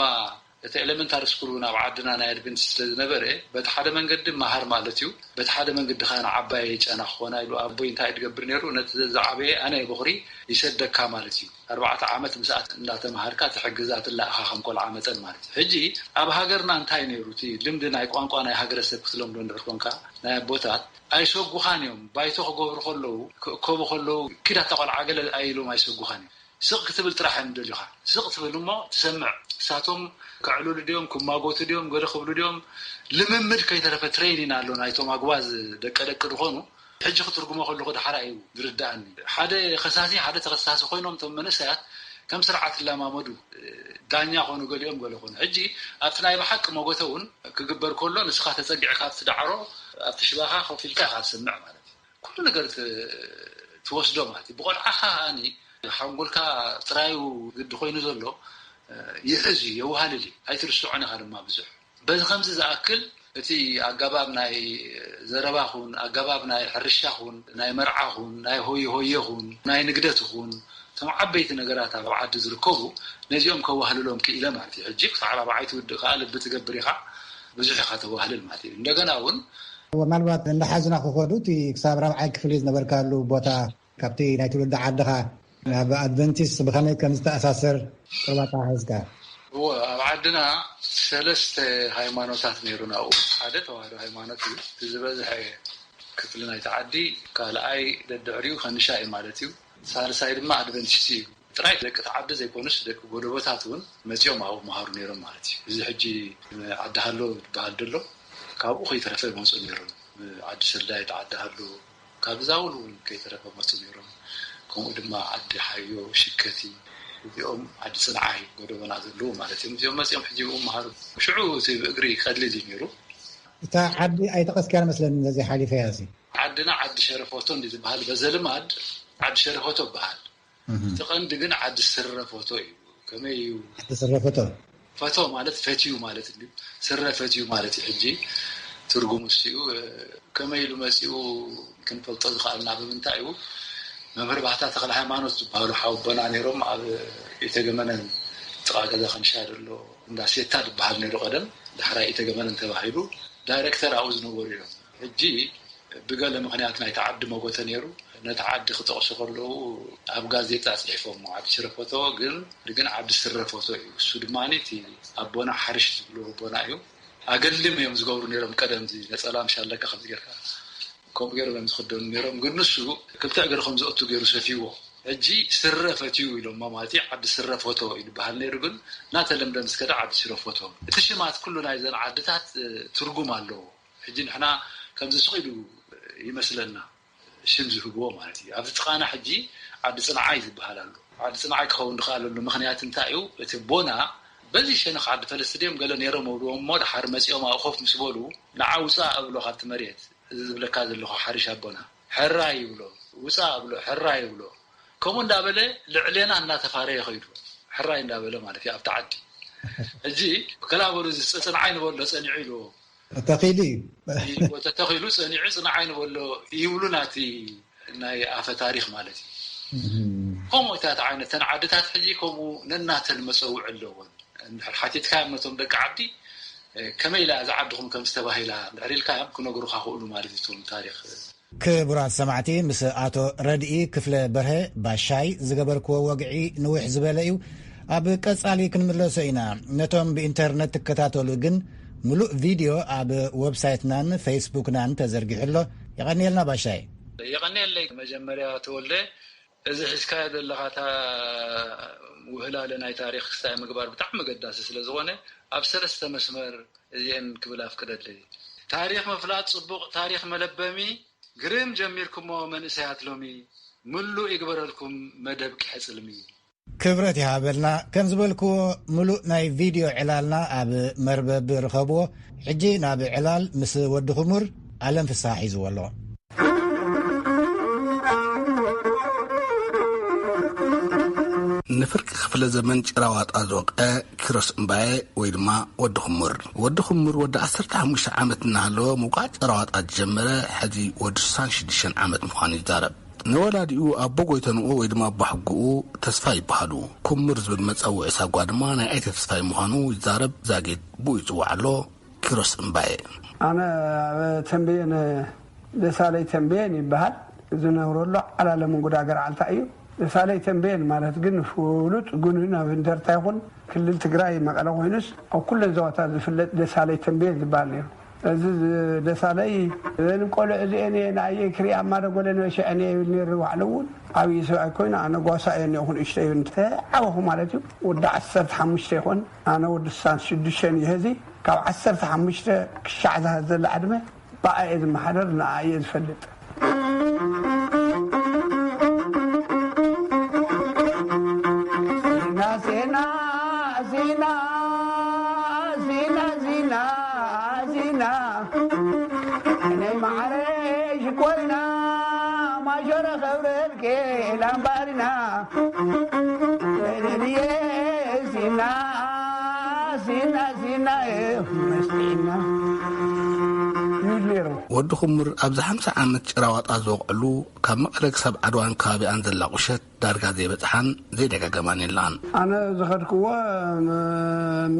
እቲ ኤሌመንታሪ ስኩል እውን ኣብ ዓድና ናይ ኣድቨንቲስት ስለ ዝነበረ፣ በቲ ሓደ መንገዲ መሃር ማለት እዩ፣ በቲ ሓደ መንገዲ ከዓ ንዓባየይ ጨና ክኾና ኢሉ ኣቦይ እንታይ ድገብር ነይሩ፣ ነቲ ዝዓበየ ኣነ በኹሪ ይሰደካ ማለት እዩ። ኣርባዕተ ዓመት ምስኣ እንዳተምሃርካ ትሕግዛ ትላእኻ ከም ቆልዓ መጠን ማለት እዩ። ሕጂ ኣብ ሃገርና እንታይ ነይሩ፣ እቲ ልምዲ ናይ ቋንቋ ናይ ሃገረሰብ ክትለምዶ እንድሕር ኮንካ፣ ናይ ኣቦታት ኣይሰጉኻን እዮም። ባይቶ ክገብሩ ከለዉ፣ ክእከቡ ከለዉ፣ ኪድ ኣታ ቆልዓ ገለ ኣይሎም ኣይሰጉኻን እዮም። ስቕ ክትብል ጥራሕ እዮም ደልዩኻ። ስቕ ትብል እሞ ትሰምዕ። እሳቶም ከዕልሉ ድዮም፣ ክማጎቱ ድዮም፣ ገለ ክብሉ ድዮም፣ ልምምድ ከይተረፈ ትሬኒን ኣሎ ናይቶም ኣግባዝ ደቀ ደቂ ዝኾኑ። ሕጂ ክትርጉሞ ከለኹ ዳሕራ እዩ ዝርድኣኒ። ሓደ ከሳሲ፣ ሓደ ተኸሳሲ ኮይኖም እቶም መንእሰያት ከም ስርዓት ይለማመዱ። ዳኛ ኮኑ ገሊኦም ገለ ኮኑ። ሕጂ ኣብቲ ናይ ብሓቂ መጎተ እውን ክግበር ከሎ ንስኻ ተጸጊዕካ ኣብቲ ዳዕሮ፣ ኣብቲ ሽባኻ ኮፍ ኢልካ ኢኻ ትሰምዕ ማለት እዩ። ኩሉ ነገር ት-፣ ትወስዶ ማለት እዩ። ብቆልዓኻ ከኣኒ ሓንጎልካ ጥራዩ ግዲ ኮይኑ ዘሎ ይሕዝ እዩ፣ የዋህልል እዩ። ኣይትርስዖን ኢኻ ድማ ብዙሕ። በዚ ከምዚ ዝኣክል እቲ ኣገባብ ናይ ዘረባ ኹን፣ ኣገባብ ናይ ሕርሻ ኹን፣ ናይ መርዓ ኹን፣ ናይ ሆየ ሆየ ኹን፣ ናይ ንግደት ኹን፣ እቶም ዓበይቲ ነገራት ኣብ ዓዲ ዝርከቡ ነዚኦም ከዋህልሎም ክኢለ ማለት እዩ። ሕጂ ክሳዕ ራብዓይ ትውድእ ከኣ ልቢ ትገብር ኢኻ፣ ብዙሕ ኢኻ ተዋህልል ማለት እዩ። እንደገና እውን ምናልባት እንዳሓዝና ክኸዱ እቲ ክሳብ ራብዓይ ክፍሊ ዝነበርካሉ ቦታ ካብቲ ናይ ትውልዲ ዓድኻ ናብ ኣድቨንቲስት ብኸመይ ከም ዝተኣሳሰር ቁርባታ ሒዝካ? እዎ፣ ኣብ ዓድና ሰለስተ ሃይማኖታት ነይሩና ኣብኡ። ሓደ ተዋህዶ ሃይማኖት እዩ፣ እቲ ዝበዝሐ ክፍሊ ናይቲ ዓዲ፣ ካልኣይ ደድሕሪኡ ከንሻ እዩ ማለት እዩ፣ ሳልሳይ ድማ ኣድቨንቲስት እዩ። ጥራይ ደቂ እቲ ዓዲ ዘይኮኑስ ደቂ ጎደቦታት እውን መፂኦም ኣብኡ መሃሩ ነይሮም ማለት እዩ። እዚ ሕጂ ዓዲ ሃሎ ዝበሃል ዘሎ ካብኡ ከይተረፈ ይመፁ ነይሮም። ዓዲ ሰልዳይ፣ ዓዲ ሃሎ፣ ካብ ዛውል እውን ከይተረፈ መፁ ነይሮም። ከምኡ ድማ ዓዲ ሓዮ፣ ሽከቲ፣ እዚኦም ዓዲ ፅንዓይ ጎደቦና ዘለዉ ማለት እዮም። እዚኦም መፂኦም ሕጂ ይመሃሩ። ሽዑ እቲ ብእግሪ ቀሊል እዩ ነይሩ። እታ ዓዲ ኣይጠቐስካያ መስለኒ፣ ነዚ ሓሊፈያ እዚ። ዓድና ዓዲ ሸረፎቶ እንዲ ዝበሃል፣ በዘ ልማድ ዓዲ ሸረፎቶ ይበሃል። እቲ ቀንዲ ግን ዓዲ ስረፎቶ እዩ። ከመይ እዩ? ዓዲ ስረፎቶ። ፈቶ ማለት ፈትዩ ማለት እዩ። ስረ ፈትዩ ማለት እዩ። ሕጂ ትርጉሙ እሱ እዩ። ከመይ ኢሉ መፂኡ ክንፈልጦ ዝኸኣልና ብምንታይ እዩ? መምህር ባህታ ተኽለ ሃይማኖት ዝበሃሉ ሓወቦና ነይሮም። ኣብ ኢተገመነን ጥቓ ገዛ ከንሻ ዘሎ እንዳ ሴታ ዝበሃል ነይሩ ቀደም። ዳሕራይ ኢተገመነን ተባሂሉ ዳይሬክተር ኣብኡ ዝነበሩ እዮም። ሕጂ ብገለ ምኽንያት ናይቲ ዓዲ መጎተ ነይሩ። ነቲ ዓዲ ክጠቕሱ ከለዉ ኣብ ጋዜጣ ጽሒፎሞ፣ ዓዲ ሽረፎቶ ግን፣ ግን ዓዲ ስረፎቶ እዩ። እሱ ድማ እቲ ኣቦና ሓርሽ ዝብልዎ ኣቦና እዩ። ኣገልድም እዮም ዝገብሩ ነይሮም ቀደም፣ እዚ ነጸላ ምሽ ኣለካ ከምዚ ጌርካ ከምኡ ገይሮም እዮም ዝኽደኑ ነይሮም። ግን ንሱ ክልተ እግሪ ከም ዝኣቱ ገይሩ ሰፊዎ። ሕጂ ስረ ፈትዩ ኢሎሞ ማለት እዩ። ዓዲ ስረ ፎቶ እዩ ዝበሃል ነይሩ፣ ግን እናተለምደ ምስ ከደ ዓዲ ሽረ ፎቶ። እቲ ሽማት ኩሉ ናይዘን ዓድታት፣ እ፣ ትርጉም ኣለዎ። ሕጂ ንሕና ከምዚ ስቕ ኢሉ ይመስለና ሽም ዝህብዎ ማለት እዩ። ኣብዚ ጥቓና ሕጂ ዓዲ ጽንዓይ ዝበሃል ኣሎ። ዓዲ ጽንዓይ ክኸውን ዝኸኣለሉ ምኽንያት እንታይ እዩ? እቲ ኣቦና በዚ ሸነኽ ዓዲ ፈለስቲ ድዮም ገለ ነይሮም እብልዎም እሞ፣ ድሓር መጺኦም ኣብኡ ኮፍ ምስ በሉ፣ ንዓ ውጻእ እብሎ ካብቲ መሬት፣ እዚ ዝብለካ ዘለኹ ሓሪሽ ኣቦና፣ ሕራይ ይብሎ፣ ውጻእ እብሎ፣ ሕራይ ይብሎ። ከምኡ እንዳበለ ልዕሌና እናተፋረየ ኸይዱ፣ ሕራይ እንዳበለ ማለት እዩ ኣብቲ ዓዲ። ሕጂ ከላ በሉ፣ እዚ ጽንዓይ ንበሎ ጸኒዑ ኢልዎ። ተተኺሉ እዩ። ኢልዎ ተተኺሉ ጸኒዑ ጽንዓይ ንበሎ ይብሉና፣ እቲ ናይ ኣፈ ታሪኽ ማለት እዩ። እም። ከምኡ እታት ዓይነት ተን ዓድታት ሕጂ ከምኡ ነናተን መጸውዒ ኣለወን። እንድሕር ሓቲትካዮም ነቶም ደቂ ዓዲ፣ እ፣ ከመይ ኢላ እዛ ዓድኹም ከም ዝተባሂላ እንድሕር ኢልካዮም ክነግሩኻ ክእሉ ማለት እዩ እቶም ታሪኽ። ክቡራት ሰማዕቲ፣ ምስ ኣቶ ረድኢ ክፍለ በርሀ ባሻይ ዝገበርክዎ ወግዒ ንውሕ ዝበለ እዩ። ኣብ ቀጻሊ ክንምለሶ ኢና። ነቶም ብኢንተርነት ትከታተሉ ግን ምሉእ ቪድዮ ኣብ ዌብሳይትናን ፌስቡክናን ተዘርጊሑ ኣሎ። የቐንየልና ባሻይ። የቐንየለይ። መጀመርያ ተወልደ፣ እዚ ሒዝካዮ ዘለኻ እታ ውህላለ ናይ ታሪኽ ክስታይ ምግባር ብጣዕሚ ገዳሲ ስለ ዝኾነ፣ ኣብ ሰለስተ መስመር እዚአን ክብል ኣፍቅደለይ። ታሪኽ ምፍላጥ ጽቡቕ፣ ታሪኽ መለበሚ ግርም ጀሚርኩሞ መንእሰያት ሎሚ፣ ምሉእ ይግበረልኩም መደብ ቂሐ ጽልሚ። ክብረት ይሃበልና። ከም ዝበልክዎ፣ ምሉእ ናይ ቪድዮ ዕላልና ኣብ መርበብ ርኸብዎ። ሕጂ ናብ ዕላል ምስ ወዲ ኹሙር፣ ኣለም ፍስሓ ሒዝዎ ኣሎ። ንፍርቂ ክፍለ ዘመን ጭራዋጣ ዝወቕዐ ኪሮስ እምባየ ወይ ድማ ወዲ ኹሙር። ወዲ ኹሙር ወዲ ዓሰርተ ሓሙሽተ ዓመት እናሃለወ ምውቃዕ ጭራዋጣ ዝጀመረ፣ ሕዚ ወዲ ስሳን ሽዱሽተን ዓመት ምዃኑ ይዛረብ። ንወላዲኡ ኣቦ ጎይተንኡ ወይ ድማ ኣቦ ሕጉኡ ተስፋ ይበሃሉ። ኩምር ዝብል መጸውዒ ሳጓ ድማ ናይ ኣይተ ተስፋይ ምዃኑ ይዛረብ። ዛጊድ ብኡ ይጽዋዕ ኣሎ። ኪሮስ እምባየ። ኣነ ኣብ ተንቤን፣ ደሳለይ ተንቤን ይበሃል። ዝነብረሉ ዓላለም እንጉዳ ገርዓልታ እዩ። ደሳለይ ተንቤን ማለት ግን ፍሉጥ፣ ግን ኣብ እንደርታ ይኹን ክልል ትግራይ መቐለ ኮይኑስ፣ ኣብ ኩለን ዞባታት ዝፍለጥ ደሳለይ ተንቤን ዝበሃል ነይሩ። እዚ ደሳለይ፣ እዘን ቆልዑ እዚአን እየ ንኣየ ክሪኣ እማ ደጎለ ነበሸዐን እየ ይብል ነይሩ። ባዕሉ እውን ዓብዪ ሰብኣይ ኮይኑ፣ ኣነ ጓሳ እየ እኒኦኹ ንእሽተይ፣ እንተ ዓበኹ ማለት እዩ። ወዲ ዓሰርተ ሓሙሽተ ይኾን፣ ኣነ ወዲ ስሳን ሽዱሽተን እየ። ሕዚ ካብ ዓሰርተ ሓሙሽተ ክሻዕ ዝሃ ዘላ ዕድመ ብኣ እየ ዝመሓደር፣ ንኣ እየ ዝፈልጥ። ዜና፣ ዜና፣ ዜና፣ ዜና፣ ዜና፣ ዜና። እኔ ማዕረ ሽኮሪና፣ ማሸረ ኸብረልኬ ላምባሪና። እኔ ዜና፣ ዜና፣ ዜና፣ መስጢና። ይብል ነይሩ። ወዲ ኹምር ኣብዚ ሓምሳ ዓመት ጭራዋጣ ዝወቕዕሉ፣ ካብ መቐለ ክሳብ ዓድዋን ከባቢኣን ዘላ ቁሸት ዳርጋ ዘይበጽሓን ዘይደጋገማን የላን። ኣነ ዝኸድክዎ ም-፣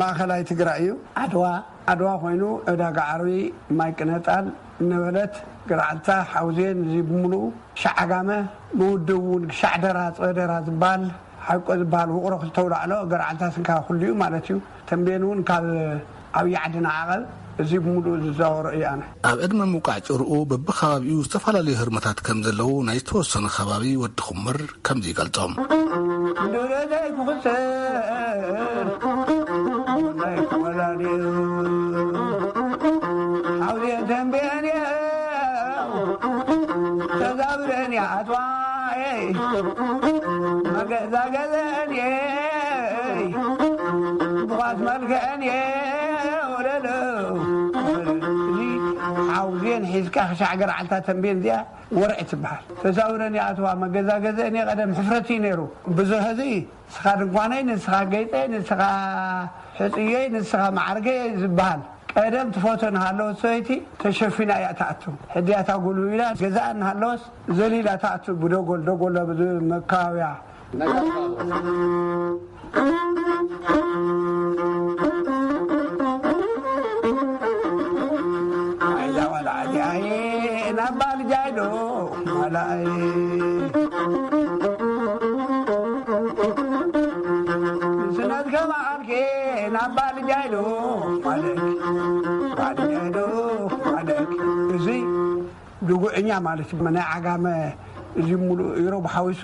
ማእኸላይ ትግራይ እዩ። ዓድዋ፣ ዓድዋ ኮይኑ ዕዳጋ ዓርቢ፣ ማይ ቅነጣል፣ ነበለት፣ ገርዓልታ፣ ሓውዜን፣ እዚ ብምሉኡ፣ ሻዕ ዓጋመ፣ ብውድብ እውን ሻዕ ደራ፣ ጸደራ ዝበሃል፣ ሓቆ ዝበሃል ውቕሮ ክልተ ኣውላዕሎ፣ ገርዓልታ ስንካ ኩሉ እዩ ማለት እዩ። ተንቤን እውን ካብ ዓብዪ ዓድና ዓቐብ፣ እዚ ብምሉኡ ዝዛወሮ እዩ ኣነ። ኣብ ዕድመ ምውቃዕ ጭርኡ በብኸባቢኡ ዝተፈላለዩ ህርመታት ከም ዘለዉ ናይ ዝተወሰኑ ከባቢ ወዲ ኹምር ከምዚ ይገልጾም። እንዶ ደዳይ ክኽሰር፣ ናይ ክወላድዮ፣ ሓውዜን ተንቤን እየ፣ ተዛብረን እያ ኣትዋየይ፣ መገዛ ገዘን እየ፣ ብኳት መልክዐን እየ፣ ወለሎ። እዚ ሓውዜን ሒዝካ ክሻዕ ገርዓልታ ተንቤን እዚኣ ወርዒ ትበሃል። ተዛውረን ይኣትዋ፣ መገዛገዘአን እየ። ቀደም ሕፍረት እዩ ነይሩ። ብዙሕ ህዝቢ፣ ንስኻ ድንኳነይ፣ ንስኻ ገይፀይ፣ ንስኻ ሕፅየይ፣ ንስኻ መዓርገይ ዝበሃል። ቀደም ትፈቶ እናሃለወት ሰበይቲ ተሸፊና እያ ትኣቱ። ሕድያታ ጉልሁ ኢላ ገዛኣ እናሃለወስ ዘሊላ ትኣቱ። ብደጎል፣ ደጎል ኣብ መካባብያ። ኣይዛ ዋላ ዓዲ ኣየ ናብ ባልጃይዶ ማላይ። ስነት ከማዓልኬ ናብ ባልጃይዶ ማለክ። ባልጃይዶ ማለክ። እዚ ድጉዕኛ ማለት እዩ። ናይ ዓጋመ እዚ ሙሉእ ኢሮብ ሓዊሱ፣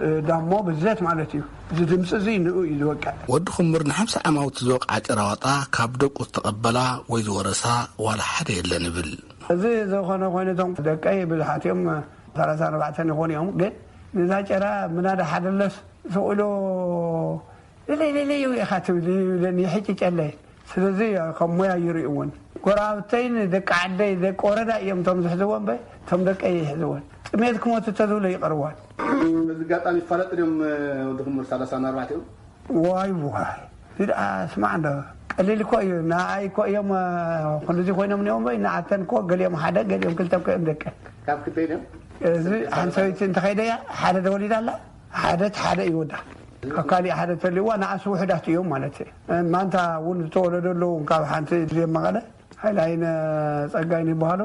እ፣ ዳሞ ብዘት ማለት እዩ። እዚ ድምፂ እዚ ንኡ እዩ ዝወቅዕ። ወዲ ኹምር ንሓምሳ ዓማውቲ ዝወቕዓ ጭራዋጣ ካብ ደቁ ዝተቐበላ ወይ ዝወረሳ ዋላ ሓደ የለን ይብል። እዚ ዝኾነ ኮይኑ እቶም ደቀይ ብዙሓት እዮም፣ ሰላሳ ኣርባዕተ ይኾኑ እዮም። ግን ነዛ ጭራ ምናዳ ሓደለስ ስቕ ኢሉ፣ "ለለይ፣ ለለይ ኢኻ ትብል" ይብለኒ፣ ይሕጭጨለይ። ስለዚ ከም ሞያ ይርእይዎን። ጎረባብተይን ደቂ ዓደይ፣ ደቂ ወረዳ እዮም እቶም ዝሕዝዎ እምበር፣ እቶም ደቀይ ይሕዝዎን። ጥሜት ክሞቱ ተዝብሎ ይቐርዋን። በዚ ኣጋጣሚ ይፋለጡ ድዮም፣ ወዲ ክምር ሰላሳን ኣርባዕተን? ዋይ፣ ዋይ። እዚ ደኣ ስማዕ እንዶ፣ ቀሊል እኮ እዩ። ንኣይ እኮ እዮም፣ እ፣ ክንድዚ ኮይኖም እኒኦም ወይ ንኣተን እኮ ገሊኦም ሓደ፣ ገሊኦም ክልተ እኮ እዮም ደቀ። ካብ ክልተ እዮም? እዚ ሓንቲ ሰበይቲ እንተኸይደ እያ፣ ሓደ ተወሊዳ ኣላ፣ ሓደ እቲ ሓደ እዩ ወዳ። ካብ ካሊእ ሓደ ተልዋ፣ ንኣስ ውሑዳት እዮም ማለት እዩ። ማንታ እውን ዝተወለደ ኣለዉ፣ ካብ ሓንቲ እዚኦም መቐለ፣ ሃይላይነ ጸጋይን ይበሃሉ።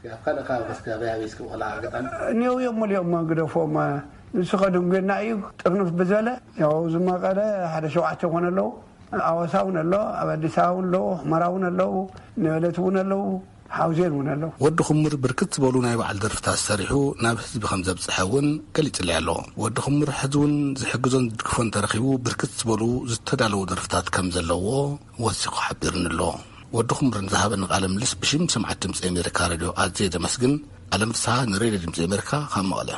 ኣብ ካልእ ከባቢ እስከ ኣበይ ኣበይ እስከ ቆልዓ ኣጋጣሚ? እኒው እዮም፣ ሙሉ እዮም ግደፎም። ንሱ ከድንጉና እዩ፣ ጥርንፍ ብዝበለ፣ ያው እዚ መቐለ ሓደ ሸውዓተ ይኾኑ ኣለዉ። ኣዋሳ እውን ኣሎ፣ ኣብ ኣዲስ ኣበባ እውን ኣለዉ፣ ኣስመራ እውን ኣለዉ፣ ነበለት እውን ኣለዉ፣ ሓውዜን እውን ኣለዉ። ወዲ ኹምር ብርክት ዝበሉ ናይ በዓል ደርፍታት ሰሪሑ ናብ ህዝቢ ከም ዘብጽሐ እውን ገሊጹለይ ኣሎ። ወዲ ኹምር ሕዚ እውን ዝሕግዞን ዝድግፎን ተረኺቡ ብርክት ዝበሉ ዝተዳለዉ ደርፍታት ከም ዘለዎ ወሲኹ ሓቢሩኒ ኣሎ። ወዲ ኹምር ንዝሃበኒ ቃለ ምልልስ ብሽም ሰማዕቲ ድምፂ ኣሜሪካ ሬድዮ ኣዝየ ዘመስግን። ኣለም ፍስሃ ንሬድዮ ድምፂ ኣሜሪካ ካብ መቐለ።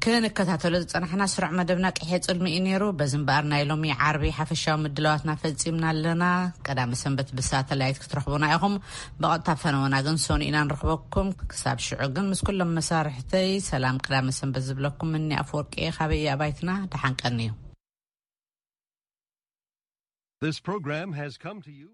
ክንከታተሎ ዝጸናሕና ስሩዕ መደብና ቅሔ ጽልሚ እዩ ነይሩ። በዚ እምበኣር ናይ ሎሚ ዓርቢ ሓፈሻዊ ምድላዋትና ፈጺምና ኣለና። ቀዳመ ሰንበት ብሳተላይት ክትረኽቡና ኢኹም። ብቐጥታ ፈነወና ግን ሰኑይ ኢና ንረኽበኩም። ክሳብ ሽዑ ግን ምስ ኩሎም መሳርሕተይ ሰላም ቀዳመ ሰንበት ዝብለኩም ምኒ ኣፈወርቂ እየ። ካበየ ኣባይትና ደሓን ቀንዩ። This program has come to you